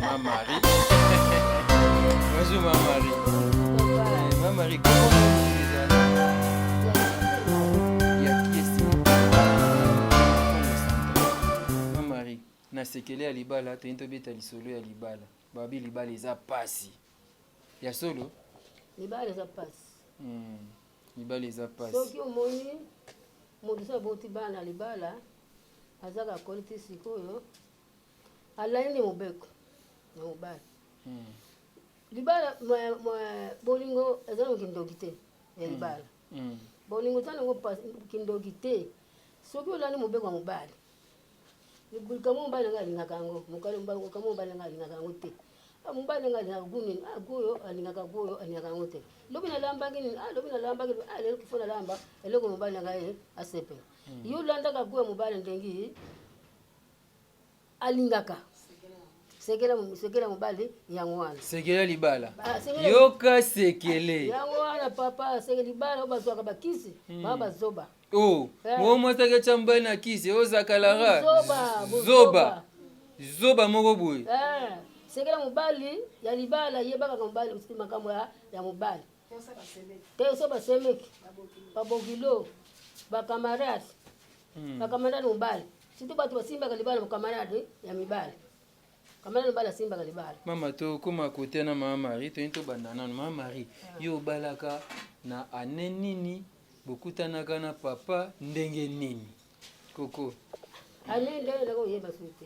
Maman Marie. Bonjour Maman Marie. Maman Marie, comment Maman Marie, na sekele ya libala toyini tobeta lisolo ya libala babi libala eza pasi ya solo libala eza pasi libala eza pasi soki omoni moto so aboti bana libala azaka akoli ti sikoyo alandi nde mobeko ya mobali libala bolingo eza na kindoki te ya libala bolingo eza nango kindoki te soki olandi mobeko ya mobali likambo mobali nanga alingaka yango likambo mobali nanga alingaka yango te ah, mobali nanga alingaka gu nini ah, gu oyo alingaka gu oyo alingaka yango te lobi nalambaki nini ah, lobi nalambaki ah, lelo kifo nalamba eloko mobali nanga ye asepela yo olandaka gu ya mobali ndenge alingaka sekela sekela mobali yango wana sekela libala ah, sekela yoka sekele yango wana papa sekela libala oyo bazwaka bakisi baa bazoba oh eh. ngo mwasi aketya mobali na kisi ozakalaka zoba zoba zoba moko boye eh, sekela mobali ya libala yebakaka mobali makambo ya mobali te so basemeki babokilo bacamarade Ba camarade mobali surtout bato basimbaka libala ba camarade ya mibali camarade mobali asimbaka libala. Mama tokóma kote na mama Marie toyini tobanda nano mama Marie yo obalaka na ane nini bokutanaka na papa ndenge nini koko ane nde naka oyeba soki te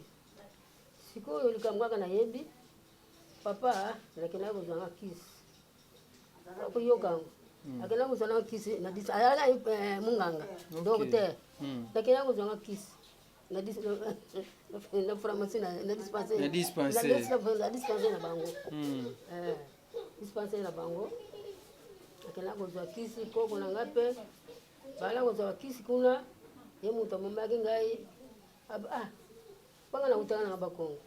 sikoyo likambo kaka nayebi papa nakendaka kozwanga kisi okoyoka yango akendaka kozwanga kisi na ayaka eh, munganga docteur nakendaka kozwanga kisi na pharmacie na dispensaire Na dispensaire. Na dispensaire na bango eh, dispensaire na bango akendaka kozwa kisi koko na ngai mpe bala kozwa kisi kuna ye moto amomaki ngai ah mpanga nakutaka nanga bakongo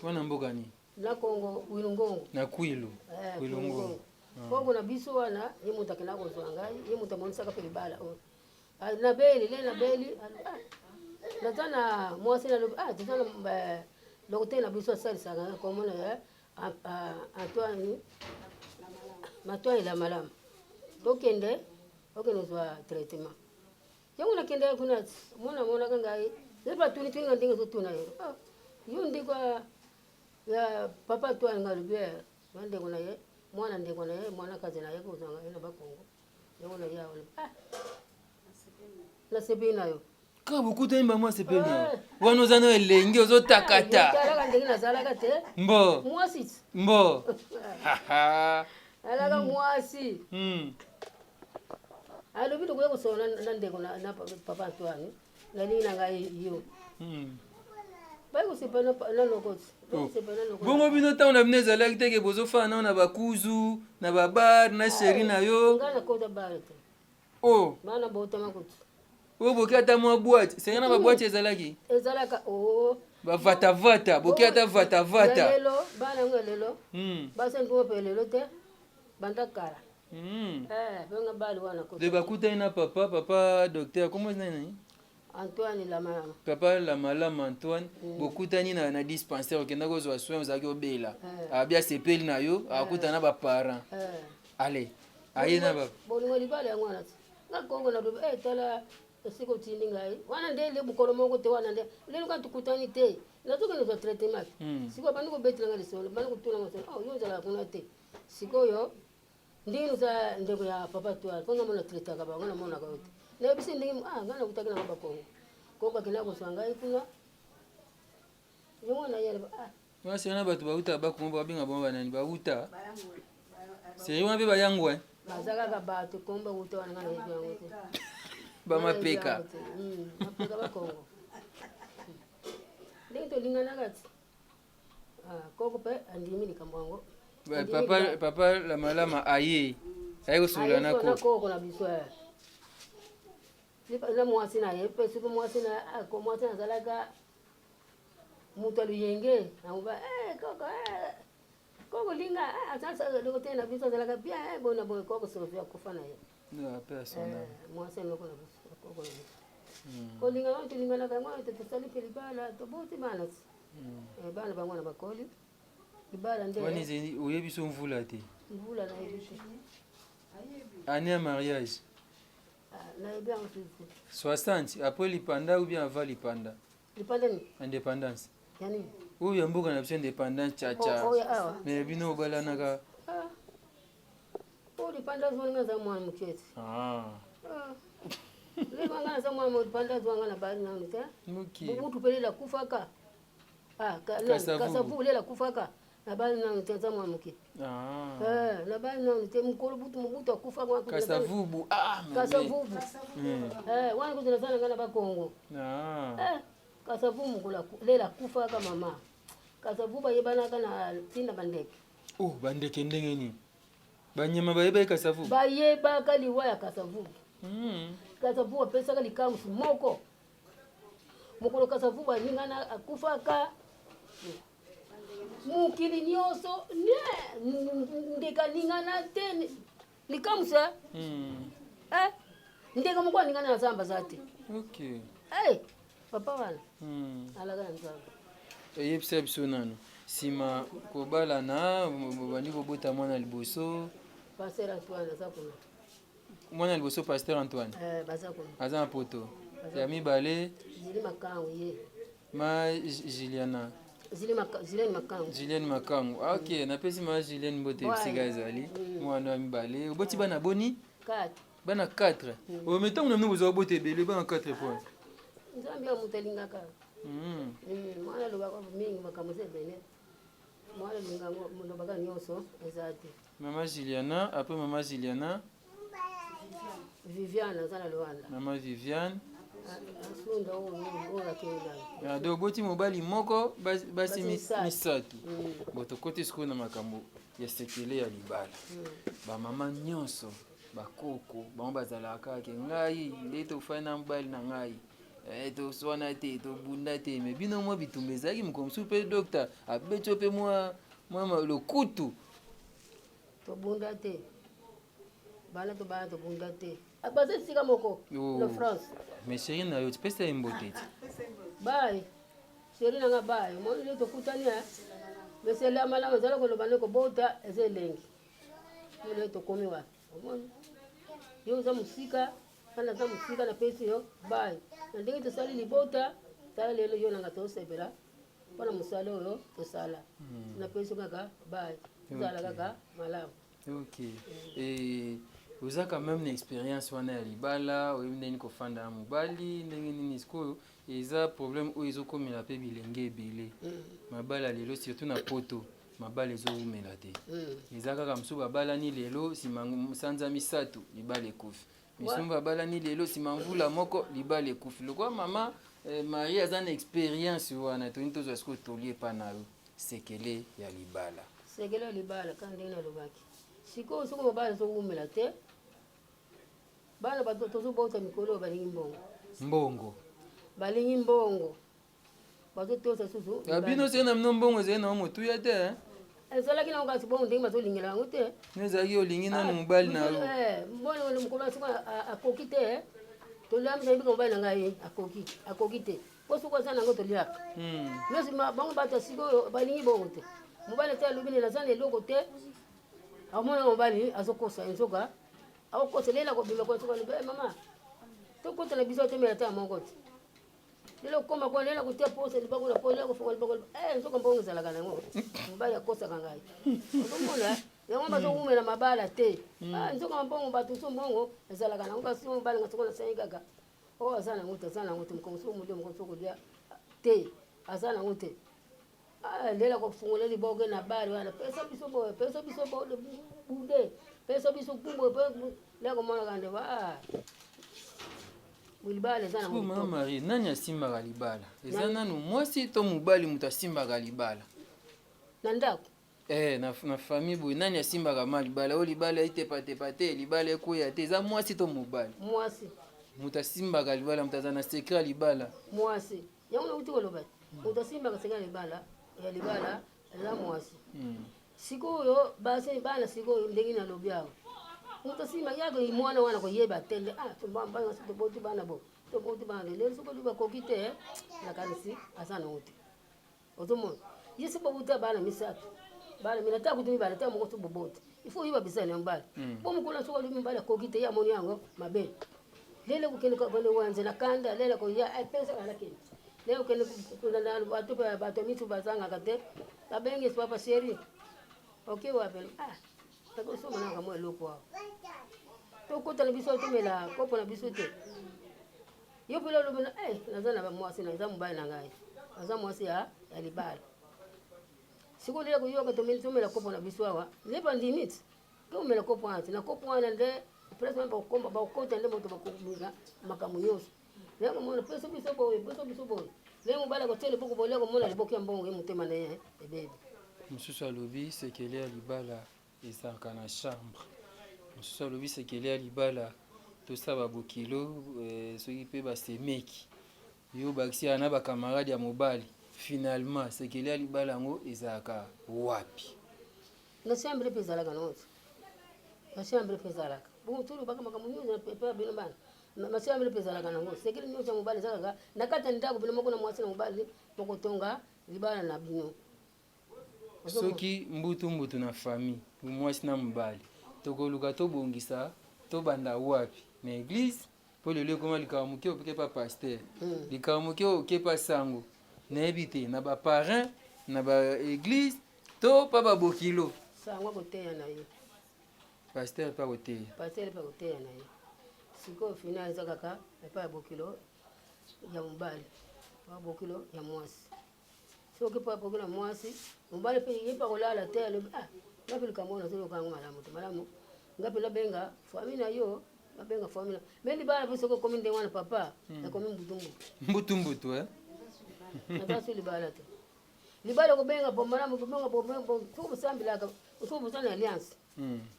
wana mboka nini na kongo wilungongo na kwilu Eh, Kwilu-Ngongo. Koko na biso wana ye moto akendaka kozwa ngai ye moto amonisaka mpe libala oyo Ah, nabeli le nabeli ah, naza na mwasi nalobi ah, toza na eh, docteur na biso asalisaka ngai komona ye Antoine Matoine la malamu tokende okende ozwa traitement yango nakendaki kuna mona amonaka ngai ye batuni tuni nga ndenge ezotuna ye ah, yo ndeko ya papa Antoine ngai alobi eh, nga ndeko na ye mwana ndeko na ye mwana kazi na ye kozwa ngai na bakongo yango na ye alobi ah nasepeli na yo kaka bokutani bango asepeli na yo wana oza na elenge ozotakata talaka ndenge nazalaka te mbo mwasi mbo alaka mwasi alobi tokoya kosolola na ndeko na papa Antoine nalingi na ngai yo bai kosepela na lokoti bongo bino ntango na bino ezalaki teke bozofana nao na bakuzu na babar na chéri na yo ngai nakota bar te o bana botama kutu oyo boki ata mwa boîte senga na baboîte ezalaki ezalaka o bavatavata boki ata vatavata lelo bana yango ya lelo basi nduma mpe lelo te banda kala Eh, benga bali wana kota de bakutani na papa papa docteur kombo nani Antoine Lamalama papa Lamalama Antoine bokutani na dispensaire okenda kozwa soin ozalaki obela abi asepeli na yo akutana na baparent Eh. ale aye na ba bolingo libala yango wana ti nga kongo nalobi eh, tala esika otindi ngai wana nde le mokolo moko te wana nde lelo kaka tukutani te nazokende kozwa traitement sikoyo bandi kobetela nga lisolo bandi kotuna nga lisolo oh, yo ozalaka kuna te sikoyo ndenge oza ndeko ya papa Antoine mpo nga mona traitaka bango namonaka yo te nayebisi ndenge ah, ngai nakutaki nanga bakongo koko akendaka kozwa ngai kuna yango na ye ah mwasi wana bato bauta bakongo babenga bango banani bauta Série wana mpe bayango eh? Baza kaka bato komba wuta wana, nga nayebi yango te. Bamapeka. Mapeka bakongo ndenge tolinganaka ti. Ah, koko mpe andimi likambo yango. Papa, papa Lamalama aye aye kosolola na koko. Koko na biso eh. Na mwasi na ye mpe, soki mwasi na ah, ko mwasi azalaka moto ya luyenge, akoba eh, koko eh, koko linga eh, aza eloko te na biso, azalaka bien eh, boye na boye. Koko Sofi akufa na ye. Ah, pe asona. Mwasi eloko na biso, koko na biso. Kolinga wana tolinganaka yango wana, tosali mpe libala, toboti bana ti. Bana bango na bakoli libala nde. Wana ezali oyebi so mvula te? Mvula nayebi te. Année ya mariage? Ah, nayebi yango susu te. 60 après lipanda ou bien avant lipanda? Lipanda nini? Indépendance. Ya nini? Oyo ya mboka na biso, indépendance chacha. Oh, oyo awa. Mais bino obalanaka. Ah. Oyo lipanda azwanga, aza mwana moke ti. Ah. Ah. Lelo nga naza mwana, lipanda azwanga na bali nanu te. Mobutu mpe lela akufaka. Ah, nani? Kasavubu. Kasavubu lela akufaka na bali nanu te, aza mwana moke. Ah. Eh, na bali nanu te mokolo butu Mobutu akufaka wana kutu Kasavubu ah, mais- Kasavubu. Eh, wana kutu naza na ngai na bakongo. Ah. Eh, Kasavubu mokolo lela akufaka, mama Kasavubu ayebanaka na ntina bandeke. Oh, bandeke ndenge nini? Banyama bayebaki Kasavubu? Bayebaka liwa ya Kasavubu. Kasavubu apesaka likamwisi moko mokolo Kasavubu aningana akufaka, mokili nyonso ne ndeke aningana te, likamwisi. Eh, ndeke moko aningana na zamba aza te. Eh, papa wana alaka na Nzambe. Eyebisa biso nano, nsima kobalana, bobandi kobota mwana liboso? Pasteur Antoine aza kuna. Mwana liboso, pasteur Antoine? Eh, baza kuna. Aza na poto. Ya mibale? Zili Makangu ye. Ma Juliana? Zileni Makangu. Julienne Makangu, ah, ok, napesi ma Julienne mbote. Ouais. Esika ezali mwana ya mibale, oboti bana boni? 4. Bana 4. Oyo me ntango na bino bozwa bota ebele, bana 4 point? Nzambe ya moto alingaka. Mwana alobaka mingi, makambo eza ebele, mwana alinga yango, lobaka nyonso eza te. Mama Juliana, après mama Juliana? Viviane aza na Lwanda. Mama Viviane. Asunda oyo oyo akenda. Ah, donc oboti mobali moko, basi Basi misato. misato. Bon, tokoti sikoyo na makambo ya sekele ya libala. Bamama nyonso, bakoko bango bazalaka kaka ke ngai nde tofai na mobali na ngai. Eh, toswana te, tobunda te, mais bino mwa bitumba ezalaki mokolo mosusu mpe docteur abeti yo mpe mwa lokutu? Tobunda te, bana tobana tobunda te. Ah, baza esika moko. Oh. Na France. Mais chéri na yo, tipesa ye mbote ti. Bai chéri nanga, bai omoni nde tokutani e mesele ya malamu ezala koloba nde kobota eza elengi. Moni tokomi wapi? Omoni yo oza mosika, nga naza mosika, napesi yo bai na ndenge tosali libota. Tala lelo yo nanga tosepela mpona mosala oyo tosala. Napesi yo kaka bai, tozala kaka malamu. Ok, et oza quand même na expérience wana ya libala, oyebi ndenge nini kofanda na mobali, ndenge nini. Sikoyo eza problème oyo ezokomela mpe bilenge ebele, mabala lelo, surtout na poto, mabala ezowumela te. Eza kaka mosusu babalani lelo, nsima sanza 3 libala ekufi. Misusu babalani lelo, nsima mvula moko libala ekufi. Lokola mama Marie aza na expérience wana, toyini tozwa sikoyo toli epa na yo, sekele ya libala. Sekele ya libala, kaka ndenge nalobaki, sikoyo soki mobali azowumela te, bana bato tozobota mikolo oyo balingi mbongo. Mbongo. Balingi mbongo, bazotosa susu. Ya bino se na bino mbongo ezali nango motuya te, eh? Ezalaki nango, kasi bongo ndenge bazolingela yango te. No ezalaki olingi nanu mobali na yo. Mbona mokolo soki akoki te, toliamisa yebika mobali na ngai akoki, akoki te, po soki aza nango toliaka. Nyonso bango bato ya sikoyo balingi bongo te. Mobali te alobi nini, aza na eloko te, amona mobali azokosa ye, nzoka akokosa lela kobima kwa soki alobi: "Mama, tokotela biso, atemela ta moko te lelo okoma kwa lela kotia posa libako na po lela kofunga libako." Nzoka mbongo ezalaka nango, mobali akosaka ngai. Ozomona yango bazowumela mabala te. Ah, nzoka mbongo, bato so mbongo ezalaka nango, kasi mobali nga soko nasangi kaka oyo aza nango te, aza nango te, mokongo so molia, mokongo so kolia te, aza nango te. Ah, lela kofungola liboke na bari wana, pesa biso boye, pesa biso boye. bude pesa biso kumbo pe leko monaka nde ba libala eza na mama Marie, nani asimbaka libala? Eza nanu mwasi to mobali moto asimbaka libala? Na ndako. Eh, na famille boye, nani asimbaka ma libala? Oyo libala etepatepa te, libala ekweya te, eza mwasi to mobali? Mwasi. Moto asimbaka libala, moto aza na secret ya libala? Mwasi. Yango nauti koloba, moto asimbaka secret ya libala, ya libala eza mwasi. Sikoyo basi, bana, sikoyo ndenge nalobi awa, moto asimba yako mwana wana koyeba te nde ah, toboti bana, bo toboti bana lelo, soki olobi bakoki te, nakanisi aza nango te. Ozomona ye so bobuta bana misato, bana mina, ta kutu mibale, ta moko, so bobota, il faut oyeba bisala na mobali. Bo mokolo soki olobi mobali akoki te, ye amoni yango mabe. Lelo kokende kende wenze na kanda, lelo koya epesa alakende, lelo kokende kolanda bato, bato misu bazangaka te, babengesi papa chéri, oke wapi? Ah, nakosomba naka mwa eloko awa, tokota na biso, tomela kopo na biso te. Yo mpela olobi na naza na bamwasi na eza mobali na ngai, aza mwasi ya libala. Sikoyo lela koyoka tomela kopo na biso awa, nde bandimi ti tomela kopo wana ti na kopo wana nde place wana bakomba bakota nde moto bakomika makambo nyonso. Nde komona peso biso boye, peso biso boye, nde mobali akotia liboko boye, komona liboki ya mbongo, ye motema na ye ebebi. Mosusu alobi sekele ya libala ezalaka na chambre, mosusu alobi sekele ya libala tosala babokilo, soki mpe basemeki yo bakisi ya na bacamarade ya mobali. Finalement sekele ya libala yango ezalaka wapi? Na chambre mpe ezalaka nango, na chambre mpe ezalaka bongo. Tolobaka makambo nyonso epe ya bino bana, na chambre mpe ezalaka nango. Sekele nyonso ya mobali ezalaka na kati ya ndako, bino moko na mwasi na mobali bokotonga libala na bino. Soki mbutu mbutu na famille, mwasi na mobali, tokoluka tobongisa, tobanda wapi? Na église? Mpo lelo ekoma likambo moke oke pa pasteur, likambo moke oke pa sango. Nayebi te, na baparrain, na baéglise to pa babokilo? Sango akoteya na ye. Pasteur mpe akoteya. Pasteur mpe akoteya na ye. Sikoyo final eza kaka epai ya bokilo ya mobali, pa bokilo ya mwasi. Soki mpo bokilo ya mwasi, mobali mpe ye mpe akolala te, alobi: "Ah, nga mpe likambo oyo nazoloka yango malamu te, malamu nga mpe nabenga famille na yo, nabenga famille na." Mais libala mpe soki okomi ndenge wana, papa, ekomi mbutumbutu. Mbutumbutu, eh? Aza so libala te. Libala kobenga po malamu, kobenga po soki bosambelaka, soki boza na alliance,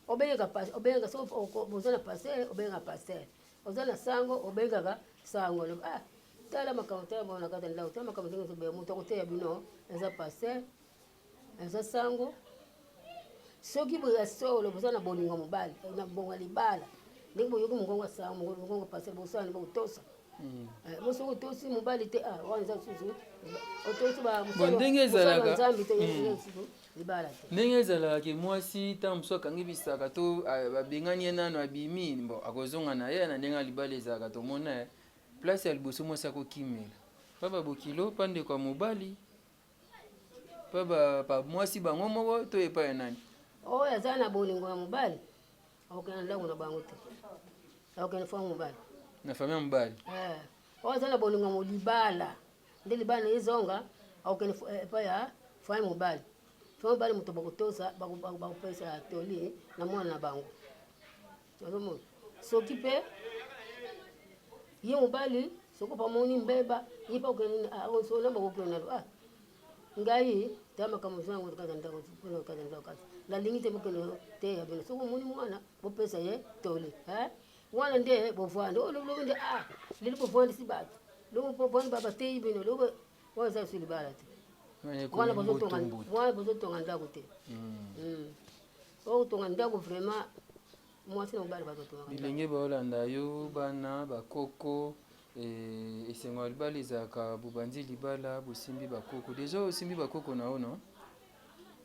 obengaka, obengaka. Soki boza na pasteur, obengaka pasteur. Oza na sango, obengaka sango. Alobi: "Ah, tala makambo, tala bona kati ya ndako, tala makambo ndenge ezobeya." Moto akoteya bino eza pasteur, eza sango. Soki boya solo boza na bolingo mobali na bongo ya libala, ndenge boyoki mongongo ya sango, mongongo pasteur, bosala nde bokotosa. Bo soki otosi mobali te, ah, wana eza lisusu otosi Bon, ndenge ezalaka. Nzambe te, eza lisusu libala te. Ndenge ezalaka ke mwasi ntango mosusu akangi bisaka to babengani ye nano, abimi, bon, akozonga na ye na ndenge ya libala ezalaka. Tomona ye place ya liboso mwasi akokimela pa babokilo, pa ndeko ya mobali, pa mwasi bango moko to epai ya nani? Oyo aza na bolingo ya mobali akokende na ndako na bango te, akokende fa mobali. Na famille ya mobali. Eh, oyo aza na bolingo ya libala nde libala na ezonga, akokende epai ya famille mobali. Famille mobali moto bakotosa, bakopesa toli na mwana na bango. Ozomona, soki mpe ye mobali, soki pamoni mbeba, ye mpe akokende na bakokende na: "Ah, ngai ta makambo zango kati ya ndako, mpona kati ya ndako kati nalingi te bokende te ya bino. Soki omoni mwana, bopesa ye toli wana nde bovandi oyo lobi nde, ah, lelo bovandisi bato, lobi bovandi bateyi bino, lobi oyo eza lisusu libala te." Wana wana bozotonga ndako te. Oyo kotonga ndako vraiment, mwasi na mobali bazotonga. Bilenge baolanda yo, bana bakoko, esengo ya libala ezalaka bobandi libala, bosimbi bakoko. Déjà osimbi bakoko na yo, no?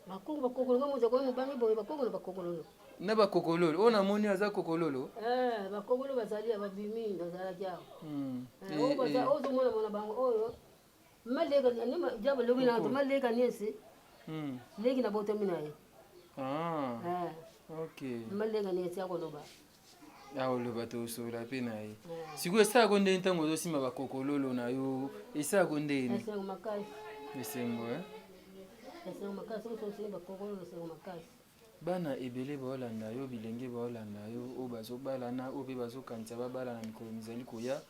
Bakoko, bakoko nga moto akomi mobangi boye, bakoko na bakokololo. Na bakokololo oyo namoni aza kokololo. Eh, bakokolo bazali, babimi, bazalaki awa. Oyo ozomona mona bango oyo maleka jaba lobi na maleka niesi, leki na botomi na ye. Ah, ok. Maleka niesi akoloba. Akoloba, tosola mpe na ye. Sikoyo esalako ndeni ntango ozosimba bakokololo na yo? Esalako ndeni? Esengo makasi. Esengo, eh? Esengo makasi. Soki tosimba bakokololo, esengo makasi. Bana ebele baolanda yo, bilenge baolanda yo, oyo bazobalana, oyo mpe bazokanisa babala na mikolo mizali koya.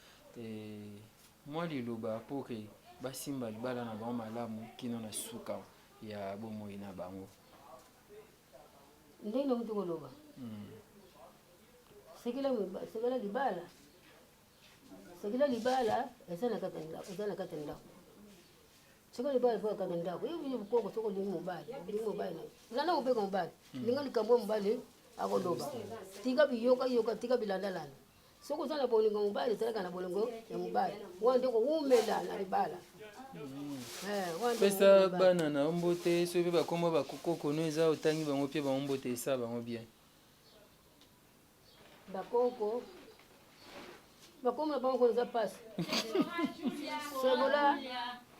Mwa liloba mpo ke basimba libala na bango malamu kino na suka ya bomoi na bango. Ndenge nauti koloba, sekela libala, sekela libala eza na kati ya ndako, eza na kati ya ndako. Soki libala efo kaka ndako, yo koko, soki olingi mobali, olingi mobali na yo, landa mobeko mobali, linga likambo ya mobali akoloba, tika biyoka yoka, tika bilandalanda. Soki oza na bolingo ya mobali, ezalaka na bolingo ya mobali wana nde kowumela na libala. Wana nde pesa kowumela libala. Bana na yo mbote, soki mpe bakombo bakokoko no eza, otangi bango mpe bango mbote, esala bango bien. Bakoko, bakombo na bango kono eza mpasi. Sebola,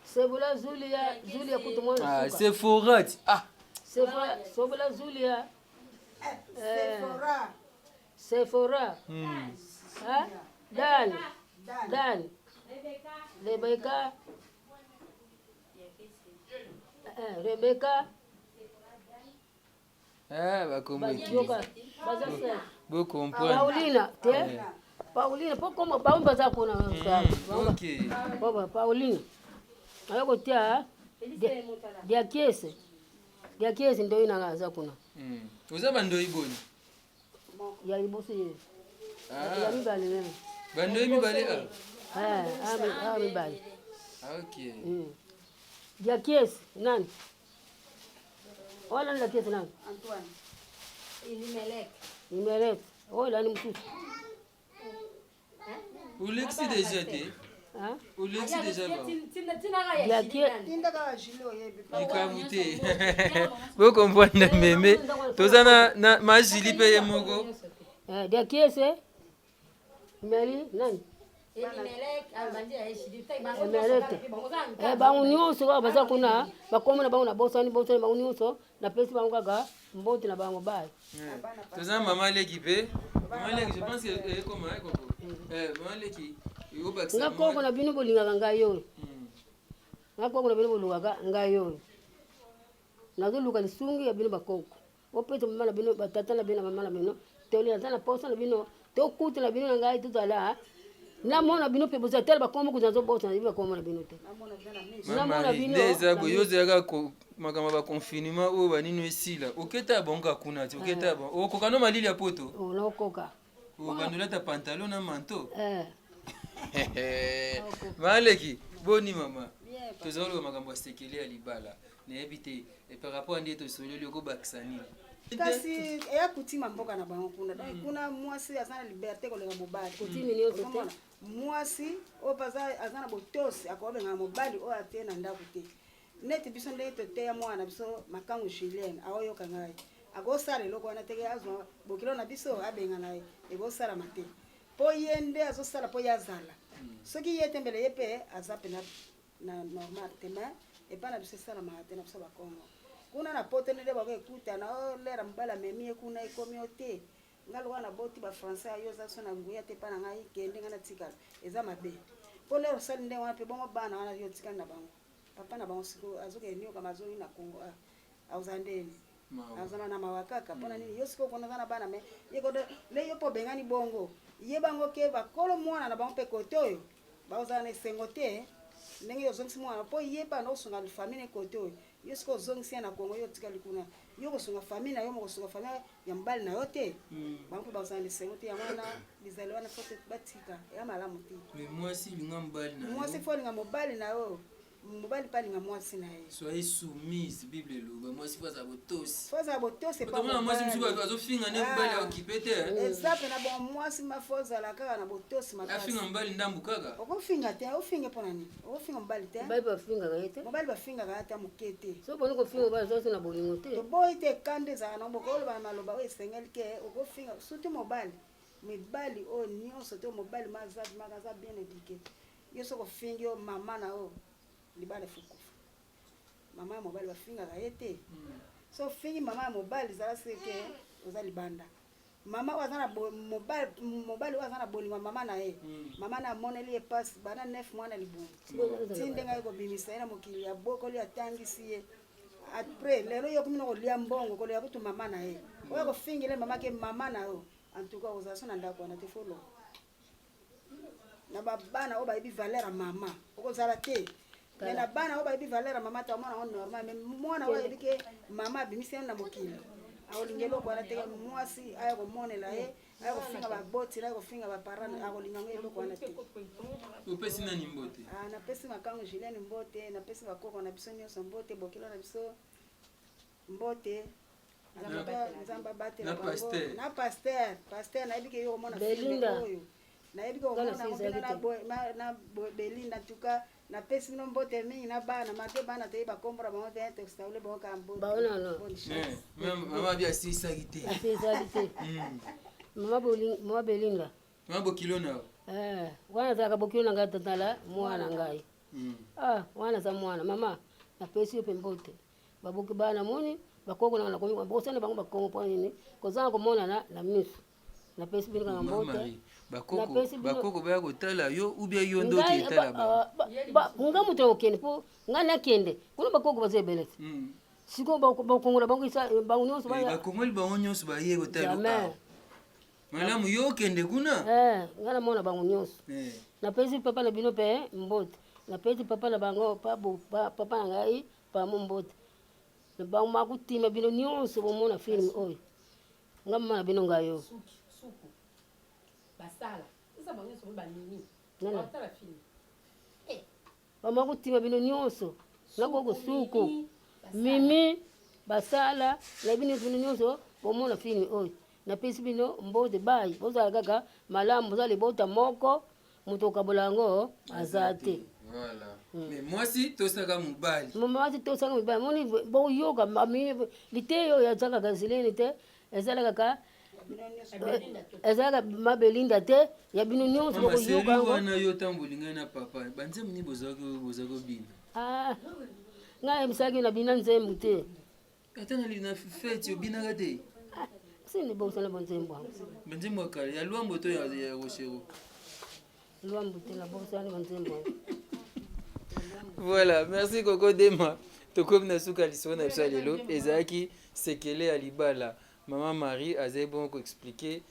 Sebola, Zulia, Zulia kutu mwana Ah, suka. Sephora ti ah. Sephora, Sebola, Zulia, Sephora. Sephora. Ah, Dan, Dan, Rebecca, Rebecca. Ah, bakombo Bayoka baza se bocomprendre. Paulina te, Paulina po kombo bango baza kuna. Boba Pauline ayo kotia Diakiese, Diakiese ndoyi nanga aza kuna. Oza bandoi boni? Ya liboso ye. Ah. Ya mibale meme. Bandoi mibale ah. Eh, mibale. Ah, ok. Diakiese nani oyo nani, Diakiese nani? Antoine. Imelete oyo nani mosusu? Olekisi déjà te. Ah? Olekisi déjà bango. Tinda kaka Julie, oyebi. Likambo te, bocomprendre meme toza na ma Julie mpe ye moko. Eh, Diakiese Meli nani, Emelete. Eh, bango nyonso kaka baza kuna, bakombo na bango na bosani bosani. Bango nyonso napesi bango kaka mbote na bango, bai. Toza mama leki mpe mama leki, je pense que ekoma ekoko mama leki ekobakisa. Nga koko na bino bolingaka ngai oyo, nga koko na bino bolukaka ngai oyo, nazoluka lisungi ya bino bakoko. Opesa mama na bino, batata na bino na mama na bino toli, naza na posa na bino, tokuta na bino na ngai, tozala namona bino mpe bozala tala bakombo kuta nazobosana yebi bakombo na bino te. Namona bino. Nde eza boye, yo ozalaka makambo ya baconfinement oyo banini esila, oketa bango kaka kuna ti oketa bango, okoka no malili ya poto. Oh, naokoka. Obandolata pantalon na manteau. Eh. Maleki boni mama, tozaloba makambo ya sekele ya libala, nayebi te par rapport nde tosololi, okobakisa nini? Kasi eya kutima mboka na bango kuna, donc kuna mwasi aza na liberté koleka mobali. Kutimi nyonso te. Ozomona, mwasi oyo mpe aza na botosi akobengana mobali oyo atie na ndako te. Neti biso ndenge toteya mwana na biso makangu Julienne, aoyoka ngai, akosala eloko wana teke azwa bokilo na biso abengana ye, ekosalama te, mpo ye nde azosala mpo ye azala. Soki ye te, mbele ye mpe aza pena na normal te. Mais epai na biso esalamaka te, na biso Bakongo kuna na poto nde bako ekutana o lera mobali amemi ye kuna, ekomi yo te, nga lokola naboti bafrançais, yo oza so na nguya te epai na ngai, kende, ngai natikala. Eza mabe, mpo lero osali ndenge wana mpe bongo bana wana yo otikali na bango, papa na bango sikoyo azokende niokama, azongi na Kongo, ah, akozala ndeni? Azala na mawa kaka. Mpona nini? Yo sikoyo kuna oza na bana, mais ye kodo le yo mpo obengani bongo, yebango ke bakolo mwana na bango mpe kote oyo bakozala na esengo te ndenge yo ozongisi mwana, mpo yeba na osunga famille ne kote oyo. Yo sikoyo ozongisi ye na Kongo, yo otikali kuna, yo kosunga famille na yo moko, kosunga famille ya mobali na yo te, bango mpe bakozala na esengo te. Yango wana bizali wana fo te, batika, eya malamu te. Mais mwasi, linga mobali na Mwasi yo. fo alinga mobali na yo, mobali mpe alinga mwasi na ye. Soyez soumise, Bible eloba mwasi fo azala botosi. Fo azala botosi epa Otomona mwasi mosusu mobali. azofinga nde mobali, aokipe te. Eza pena bon, mwasi ma fo ozala kaka na botosi makasi. Afinga mobali ndambu kaka. Okofinga te, ofinge mpo na nini? Okofinga mobali te. Mobali bafingaka ye te. Mobali bafingaka ata moke te. So boni kofinga mobali, aza so na bolingo te. Toboyi te, kanda ezalaka nango, bokoloba na maloba oyo esengeli ke okofinga surtout mobali. Mibali oyo nyonso te, mobali ma aza maka aza bien éduqué. Yo soki ofingi yo mama na yo, libala efukufa. Mama ya mobali bafingaka ye te. So ofingi mama ya mobali, ezala seke oza libanda. Mama oyo aza na mobali, mobali oyo aza na bolingo ya mama na ye, mama na amoneli ye mpasi bana 9 mois na libumu ti ndenge aye kobimisa ye na mokili, abokoli, atangisi ye. Après lelo yo komi na kolia mbongo, kolia kutu mama na ye, oyo kofingele mama ke mama na yo. En tout cas, ozala so na ndako wana te, folo na babana oyo bayebi valeur ya mama, okozala te. Mais na bana oyo bayebi valeur ya mama te, omona yango normal. Mais mwana oyo ayebi ke mama abimisi ye na mokili, akolinga eloko wana te. Mwasi aya komonela ye, aya kofinga baboti, aya kofinga baparent, akolinga yango eloko wana te. Opesi nani mbote? Ah, napesi makango Julienne mbote, napesi bakoko na biso nyonso mbote, bokilo na biso mbote. Nzambe abatela Na bango. Pasteur. Na pasteur, pasteur, nayebi ke yo komona film Belinda. oyo, nayebi ke komona Ngana yango sizali mpena na te. na Belinda. En tout cas, napesi bino mbote mingi na bana make bana toyebi bakombo na bango te, tosaule bango kaka mbote. Baona no. Bonne chance. Mama abi asilisaki te. Asezali te. Mama Belinda. Mama bokilo na yo. Eh, wana azalaka bokilo na ngai, tatala mwana ngai. Ah, wana aza mwana mama, napesi yo mpe mbote. Baboki bana moni bakoko nanga, nakomi bosana bango bakongo mpo nini kozanga komonana na miso. Napesi bino kaka Mama mbote. Marie, bakoko Napesi bino- bakoko baya kotala yo ou bien yo nde Ngai- oketala bango? Nga moto akokende mpo ngai nakende kuna, bakoko baza ebele te. Sikoyo bakongola bango bango nyonso Eh, bakongoli bango nyonso baye kotala yo Jamais. awa. Malamu yo okende kuna. Eh, ngai namona bango nyonso. Napesi papa na bino mpe mbote, napesi papa na bango papa na ngai pamo mbote. Bango makutima bino nyonso bomona film oyo, nga mama na bino ngai oyo. Suki suku basala eza bango nyonso bamimi. Nani? Batala film. Bamakutima bino nyonso, nakoko suku Mimi, basala. Mimi basala na bino, bino nyonso bomona film oyo, napesi bino mbote. Bai bozala kaka malamu, bozala libota moko, moto okabola yango aza te. Voilà, mais mwasi tosaka mobali. Mwasi tosaka mibali, moni boyoka liteyo oyo aza kaka zileni te, ezala kaka ezalaka mabelinda te ya bino nyonso. Mama Bokoyoka seri yango. Wana yo ntango bolingai na papa, banzembo nini bozalaki kobina? Ah, ngai yebisaki na bina nzembo te. Ata na feti obinaka te? Ah, sini bosana bonzembo yango. Banzembo ya kala ya Lwambo to ya Rochero? Lwambo te, na bosani banzembo yango. Voilà, merci Koko Dema. Tokomi na suka lisolo na biso ya lelo, ezalaki sekele ya libala. Mama Marie azali bongo koexpliquer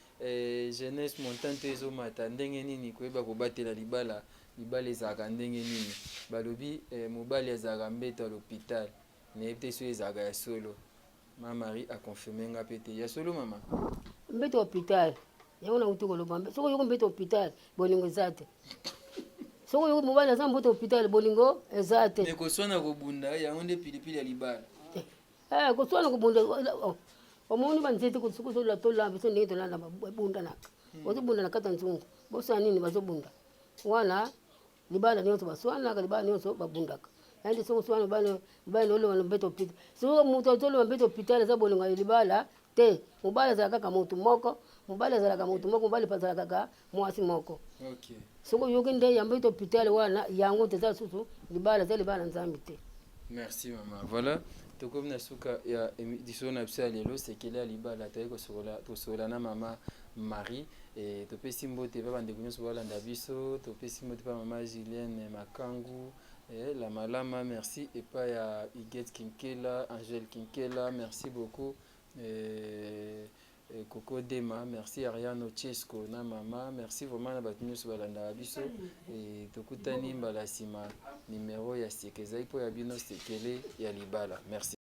jeunesse montante ezomata ndenge nini koyeba kobatela libala, libala ezalaka ndenge nini. Balobi mobali azalaka mbeto ya l'hôpital, nayebi te soki ezalaka ya solo. Mama Marie aconfirme nga mpe te, ya solo mama. Mbeto hôpital yango nauti koloba, soki oyoki mbeto hôpital, bolingo eza te. Soki oyoki mobali aza mbeto hôpital, bolingo eza te. Me koswana, kobunda, yango nde pilipili ya libala. Eh, koswana, kobunda, oh, omoni banzete soki tolamba biso ndenge tolanda, babundanaka, ozobunda na kati ya nzungu, bosala nini, bazobunda wana. Libala nyonso baswanaka, libala nyonso babundaka. Yandi soki oswana, mobali oloba na mbeto hôpital, soki moto azoloba mbeto hôpital, eza bolingo ya libala te. Mobali azalaka kaka motu moko, mobali azalaka motu moko, mobali mpe azalaka kaka mwasi moko. Soki oyoki nde ya mbeto hôpital wana, yango te, eza susu libala, eza libala na Nzambe te. Merci mama. Voilà, tokomi na suka ya lisolo na biso ya lelo, sekele ya libala. Toyei kosolola na mama Marie. Topesi mbote mpe bandeko nyonso balanda biso. Topesi mbote mpe mama Julienne Makangu, la malama. Merci epai ya Huguette Kinkela, Angèle Kinkela, merci beaucoup. Koko Dema, merci. Ariano Chesco na mama, merci vraiment na bato nyonso balandaka biso. Tokutani mbala nsima, numero ya sika ezali mpo ya bino, sekele ya libala. Merci.